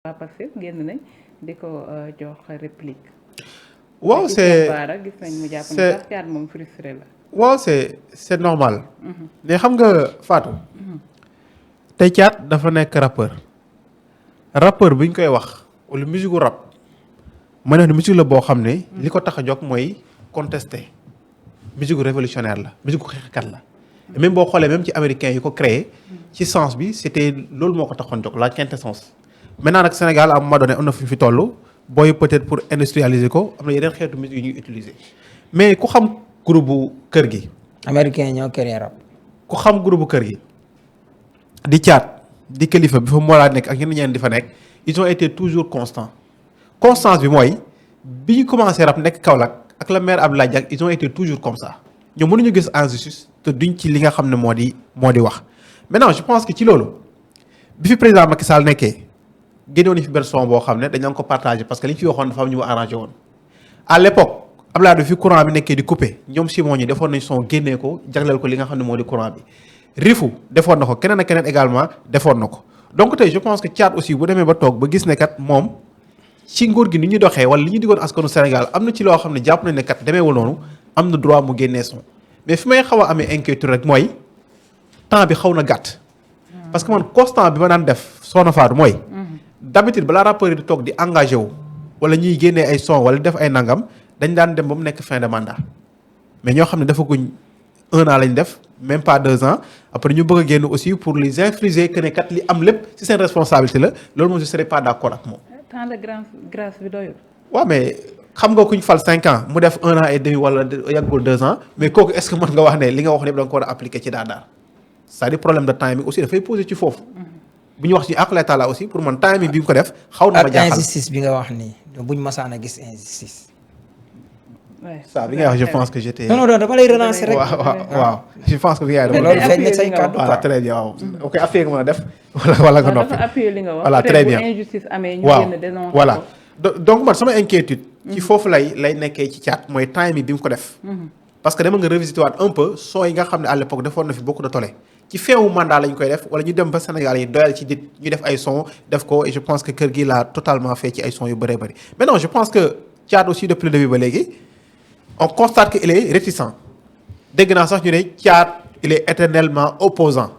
waa Pastef génn nañ di ko jox réplique. waaw c'est gis nañ mu jàpp ne sax Thiat moom frustré la. waaw c'est normal. mais xam nga Fatou. tey Thiat dafa nekk rappeur bu ñu koy wax wala musique gu rap ma ne musique la boo xam ne. li ko tax a jóg mooy contester. musique gu révolutionnaire la musique gu xeexkat la. même boo xoolee même ci américains yi ko créé. ci sens bi c'était loolu moo ko taxoon jóg la quintessence. maintenant nag Sénégal à un moment donné am na fi toll booy peut-être pour industrialiser ko am na yeneen xeetu musique yu ñuy utiliser mais ku xam groupe bu kër gi. américains yi ñoo créé rap. ku xam groupe bu kër gi. di Thiat di Kilifeu bi fa moo laa nekk ak ñeneen di fa nekk ils ont été toujours constants constance bi mooy bi ñu commencé rap nekk Kaolack ak la maire Abdoulaye Diack ils ont été toujours comme ça ñoom mënuñu gis injustice te duñ ci li nga xam ne moo di wax. maintenant je pense que ci loolu bi fi président Macky Sall nekkee génnoon nañu fi benn son boo xam ne dañu ko partagé parce que li ñu fi waxoon dafa am ñu mu arrangé woon à l'époque Abdoulaye bi fi courant bi nekkee di coupé ñoom Simon ñi defoon nañ son génnee ko jagleel ko li nga xam ne moo di courant bi. Rifu defoon na ko keneen ak keneen également defoon na ko donc tey je pense que Thiat aussi bu demee ba toog ba gis ne kat moom ci nguur gi ni ñu doxee wala li ñu diggoon askanu Sénégal am na ci loo xam ne jàpp nañ ne kat demeewul noonu am na droit mu génnee son mais fi may xaw a amee inquiétude rek mooy temps bi xaw na gàtt. parce que man constant bi ma daan def Soxna Fatou mooy. d'habitude balaa rappeur yi di toog di engagé wu wala ñuy génnee ay son wala def ay nangam dañ daan dem ba mu nekk fin de mandat mais ñoo xam ne dafa guñ 1 an lañ def même pas 2 ans après ñu bëgg a génn aussi pour les infliger que ne kat li am lépp ci seen responsabilité la loolu moom je serais pas d'accord ak moom. temps de grâce bi doyul. waaw mais xam nga kuñ fal 5 ans mu def 1 an et demi wala yàggul 2 ans mais kooku est-ce que mën nga wax ne li nga wax ne da nga ko war a appliquer ci daal c'est-à-dire problème de timing aussi dafay poser ci foofu. bu ñu wax ci àqu l'état la aussi pour man timing bi mu ko def. xaw na ma jaaxal ak injustice bi nga wax nii buñ masaan a gis injustice. ça bi nga wax je pense que j'étais. non dama lay relancer rek. waaw je pense que bi nga wax. loolu feeñ na say kàddu voilà très bien waaw. ok affaire nga mën a def. wala nga noppi dafa appuyer li nga wax. voilà très bien bu injustice amee ñu waaw génn dénoncer voilà donc man sama inquiétude. ci foofu lay nekkee ci Thiat mooy timing bi mu ko def. parce que dama nga revisiter waat un peu son yi nga xam ne à l'époque defoon na fi beaucoup de tollé ci fin wu mandat lañ koy def wala ñu dem ba Sénégal yi doyal ci dit ñu def ay son def ko et je pense que kër gi laa totalement fait ci ay son yu bëree bëri mais non je pense que Thiat aussi depuis le début ba léegi on constate que il est réticent dégg naa sax ñu ne Thiat il est éternellement opposant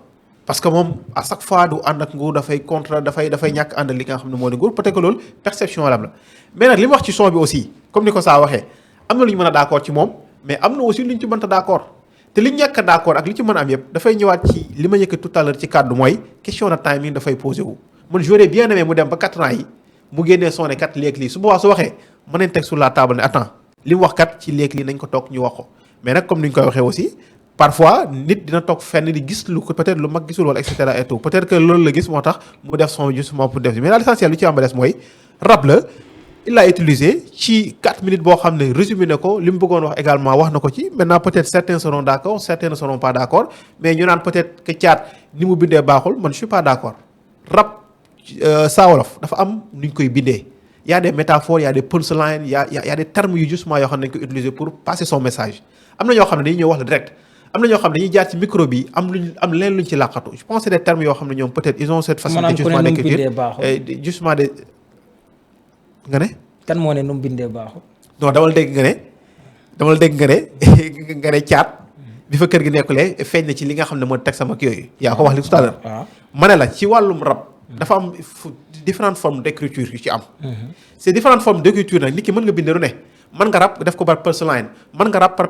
parce que moom à chaque fois du ànd ak nguur dafay contre dafay ñàkk ànd li nga xam ne moo di nguur peut-être que loolu perception lam la mais nag li mu wax ci son bi aussi comme ni ko saa waxee am na lu ñu mën a d'accord ci moom mais am na aussi lu ñu ci mënta d'accord te li ñu ñàkk a d'accord ak li ci mën a am yëpp dafay ñëwaat ci li ma yëkk tout à l'heure ci kàddu mooy question de timing dafay posé wu man j'aurais bien aimé mu dem ba 4 ans yi mu génnee son ne kat léegi lii su boobaa su waxee mën nañ teg sur la table ne attends li mu wax kat ci léegi lii nañ ko toog ñu wax ko mais nag comme ni ñu koy waxee aussi parfois nit dina toog fenn di gis lu ko peut-être lu mag gisul wala et cetera et tout peut-être que loolu la gis moo tax mu def son justement pour def mais daal l'essentiel lu ci am ba des mooy rap la il l'a utilisé ci 4 minutes boo xam ne résumé na ko li mu bëggoon wax également wax na ko ci maintenant peut-être certains seront d'accord certains ne seront pas d'accord mais ñu naan peut-être que Thiat ni mu bindee baaxul man je suis pas d'accord rap Saa Wolof dafa am nu ñu koy bindee y a des métaphores y a des punchlines y a des termes yu justement yoo xam ne dañ koy utiliser pour passer son message am na ñoo xam ne dañuy ñëw wax la direct am na ñoo xam ne dañuy jaar ci micro bi am leen luñ ci làqatu je pense que c'est des termes yoo xam ne ñoom peut-être ils ont cette facilité justement d'écriture justement de nga ne. kan moo ne nu mu bindee baaxul. non dama la dégg nga ne Thiat bi fa kër gi nekkulee feeñ na ci li nga xam ne moo teg sama ak yooyu. yaa ko wax li tout à l'heure. ma ne la ci wàllum rap. dafa am différentes formes d'écriture yu ci am. ces différentes formes d'écriture nag nit ki mën nga bindee lu ne. mën nga rap def ko par punchline mën nga rap par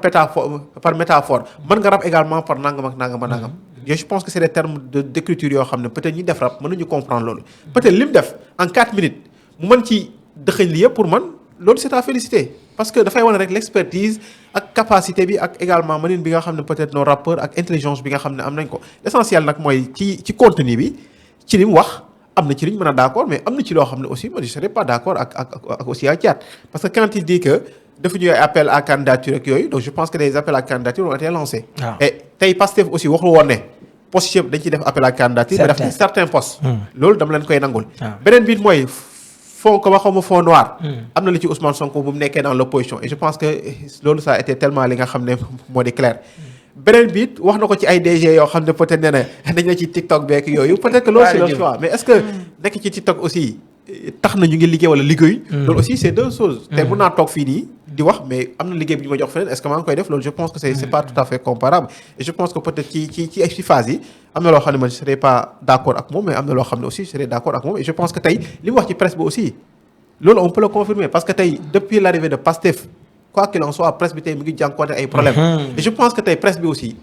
métaphore mën nga rap également par nangam ak nangam ak nangam. je pense que c'est des termes d'écriture yoo xam ne peut-être ñi def rap mën nañu comprendre loolu. peut-être li mu def en 4 minutes mu mën ci. dëxëñ li yëpp pour man loolu c'est à féliciter parce que dafay wane rek l'expertise ak capacité bi ak également mënin bi nga xam ne peut-être nos rappeurs ak intelligence bi nga xam ne am nañ ko l'essentiel nag mooy ci contenu bi ci li mu wax am na ci li ñu mën a d'accord mais am na ci loo xam ne aussi moi je serais pas d'accord ak aussi ak Thiat parce que quand il dit que dafa ñuy appel à candidature ak yooyu donc je pense que des appels à candidature ont été lancés et tey Pastef aussi waxul woon ne postes yëpp dañ ciy def appel à candidature mais daf ci certains postes loolu dama leen koy nangul beneen biit mooy fond ko waxuma fond noir am na li ci Ousmane Sonko bu mu nekkee dans l'opposition et je pense que loolu ça a été tellement li nga xam ne moo di clair beneen biit wax na ko ci ay DG yoo xam ne peut-être nee na dañ na ci TikTok beek yooyu peut-être que loolu c'est le choix mais est-ce que nekk ci TikTok aussi tax na ñu ngi liggéey wala liggéey. loolu aussi c'est deux choses. tey mën naa toog fii nii di wax mais am na liggéey bi ñu ma jox feneen est-ce que maa ngi koy def loolu je pense que c'est pas tout à fait comparable et je pense que peut-être ci phase yi am na loo xam ne man je serais pas d'accord ak moom mais am na loo xam ne aussi je serais d'accord ak moom et je pense que tey li mu wax ci presse bi aussi loolu on peut le confirmer parce que tey depuis l'arrivée de Pastef quoi qu'il en soit presse bi tey mu ngi jànkuwante ay problèmes. et je pense que tey presse bi aussi.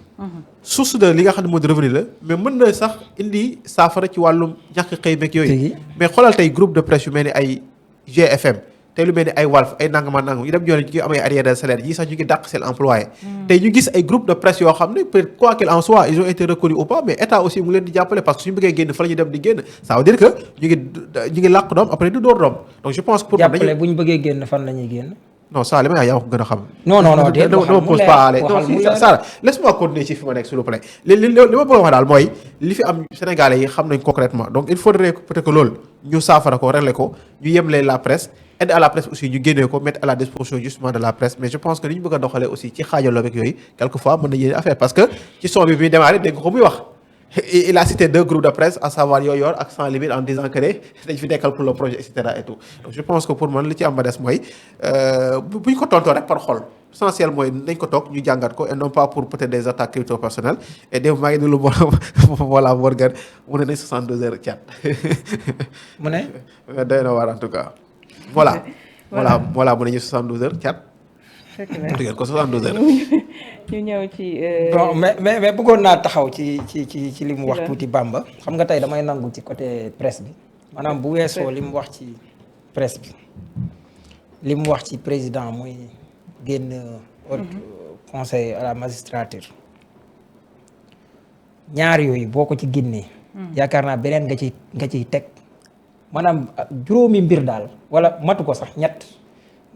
source de li nga xam ne moo di revenu la mais mën na sax indi saafara ci wàllum ñàkk xëy meeg yooyu. mais xoolal tey groupe de presse yu mel ni ay GFM tey lu mel ni ay Walf ay nangama nangam yi dem ñoo ne ñu ngi amee arrière de salaire yi sax ñu ngi dàq seen employé. tey ñu gis ay groupe de presse yoo xam ne peut-être quoi qu'il en soit ils ont été reconnus ou pas mais état aussi mu leen di jàppale parce que suñu bëggee génn fa la ñu dem di génn ça veut dire que ñu ngi làq doom après du door doom donc je pense que pour jàppale bu ñu bëggee génn fan la ñuy génn. non ça li ma yaa ko gën a xam. non déedéet dama pose pas aller non si Sara laisse-moi continuer ci fi ma nekk s'il vous plaît li ma bëgg a wax daal mooy li fi am Sénégalais yi xam nañ concrètement donc il faudrait peut-être que loolu ñu saafara ko régler ko ñu yemlee la presse aide à la presse aussi ñu génnee ko mettre à la disposition justement de la presse mais je pense que li ñu bëgg a doxalee aussi ci xaajaloo ak yooyu quelquefois mën na yéene affaire parce que ci son bi muy démarré dégg ko muy wax il a cité 2 groupes de presse à savoir Yoyor ak Sans Limite en disant que dañ fi nekkal pour le projet et cetera et tout donc je pense que pour man li ci am ba des mooy bu ñu ko tontoo rek par xol essentiel mooy nañ ko toog ñu jàngat ko et non pas pour peut-être des attaques crypto personnelles et démb maa ngi déglu voilà Morgan mu ne nañ 62 heures cat mu ne doy na waar en tout cas voilà mu ne ñu 72 heures cat dëgg ko 72 heures ñu ñëw ci. bon mais bëggoon naa taxaw ci li mu wax tuuti Bamba xam nga tey damay nangu ci côté presse bi maanaam bu weesoo li mu wax ci presse bi li mu wax ci président muy génn haut conseil à la magistrature ñaar yooyu boo ko ci génnee. yaakaar naa beneen nga ciy teg maanaam juróomi mbir daal wala matu ko sax ñett.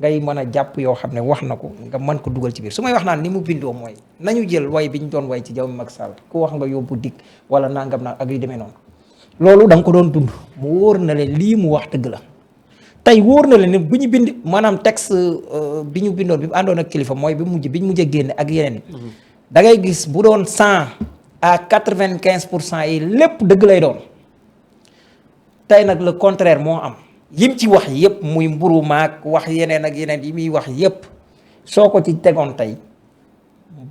ngay mën a jàpp yoo xam ne wax na ko nga mën ko dugal ci biir su may wax naan ni mu bindoo mooy nañu jël way bi ñu doon way ci Jawmi Macky Sall ku wax nga yóbbu dikk wala nangam naa ak yu demee noonu loolu da nga ko doon dund mu wóor na leen lii mu wax dëgg la tey wóor na leen ne bu ñu bind maanaam texte bi ñu bindoon bi mu àndoon ak kilifa mooy bi ñu mujj a génne ak yeneen da ngay gis bu doon 100 à 95% yi lépp dëgg lay doon tey nag le contraire moo am yim ci wax yëpp muy mburu maak wax yeneen ak yeneen yi muy wax yëpp soo ko ci tegoon tey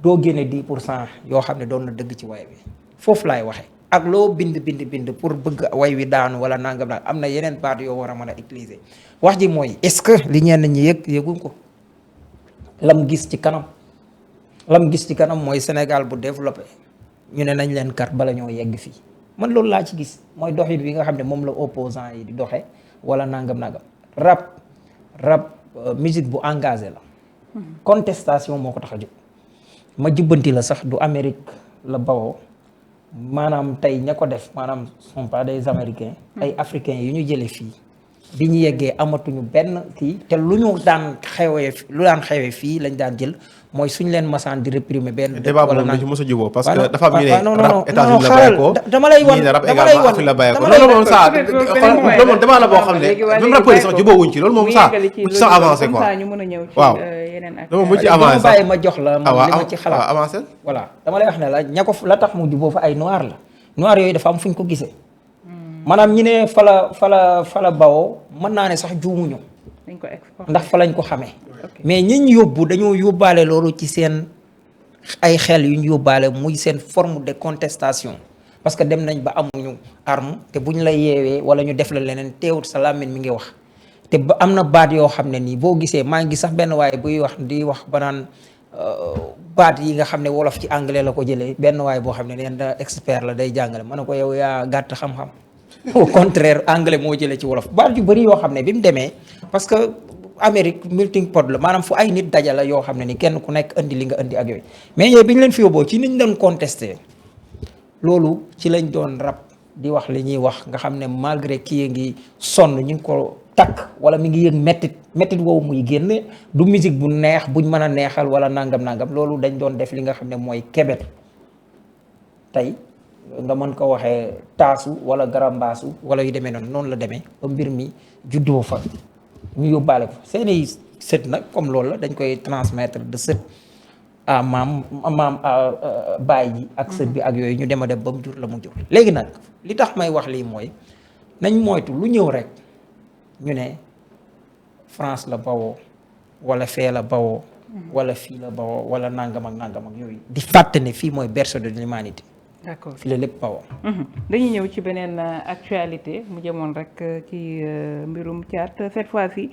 doo génne 10% yoo xam ne doon na dëgg ci way bi foofu laay waxe ak loo bind pour bëgg way wi daanu wala nangam nag am na yeneen baat yoo war a mën a utiliser wax ji mooy est-ce que li ñenn ñi yëguñ ko lam gis ci kanam mooy Sénégal bu développé ñu ne nañ leen kat bala ñoo yegg fii man loolu laa ci gis mooy doxin bi nga xam ne moom la opposant yi di doxe wala nangam rap musique bu engagé la contestation moo ko tax a jóg ma jubbanti la sax du Amérique la bawoo maanaam tey ña ko def maanaam sont pas des Américains ay Africains yu ñu jële fii bi ñu yeggee amatuñu benn kii te lu daan xewee fii lañ daan jël mooy suñ leen masaan di réprimer benn débat boobu dañ ci mos a juboo parce que dafa am ñu ne rap États-Unis la bàyyi ko dama lay wan Afrique la bàyyi ko loolu moom ça loolu moom débat la boo xam ne même rappeurs yi sax jubóowuñ ci loolu moom ça mu ci sax avancé quoi waaw dama mu ci avancé sax bàyyi ma jox la li ma ci xalaat avancé voilà dama lay wax ne la ña ko la tax mu juboo fa ay noir la noir yooyu dafa am fuñ ko gisee maanaam ñi ne fa la bawoo mën naa ne sax juumuñu ndax fa lañ ko xamee mais ñiñ yóbbu dañoo yóbbaale loolu ci seen ay xel yu ñu yóbbaale muy seen forme de contestation parce que dem nañ ba amuñu arme te buñ la yeewee wala ñu def la leneen teewut sa làmmiñ mi ngi wax te ba am na baat yoo xam ne nii boo gisee maa ngi sax benn waaye buy wax di wax ba naan baat yi nga xam ne wolof ci anglais la ko jëlee benn waaye boo xam ne neen da expert la day jàngale ma ne ko yow yaa gàtt xam-xam au contraire anglais moo jëlee ci wolof baat yu bëri yoo xam ne bi mu demee parce que Amérique melting pot la maanaam fu ay nit dajala yoo xam ne ni kenn ku nekk indi li nga indi ak yooyu mais yooyu bi ñu leen fi yóbboo ci niñ doon contesté loolu ci lañ doon rap di wax li ñuy wax nga xam ne malgré kii ngi sonn ñu ngi ko takk wala mi ngi yëg mettit woowu muy génne du musique bu neex buñ mën a neexal wala nangam loolu dañ doon def li nga xam ne mooy kebet tey nga mën ko waxee taasu wala garambaasu wala yu demee noonu la demee ba mbir mi juddoo fa ñu yóbbaale ko seeni sët nag comme loolu la dañ koy transmettre de sët à maam baay ji ak sët bi ak yooyu ñu dem a dem ba mu jur la mu jur léegi nag li tax may wax lii mooy nañ moytu lu ñëw rek ñu ne France la bawoo wala fee la bawoo wala fii la bawoo wala nangam ak yooyu di fàtte ne fii mooy berceau de l'humanité. d'accord fii la lépp bawoo. dañuy ñëw ci beneen actualité mu jëmoon rek ci mbirum Thiat cette fois-ci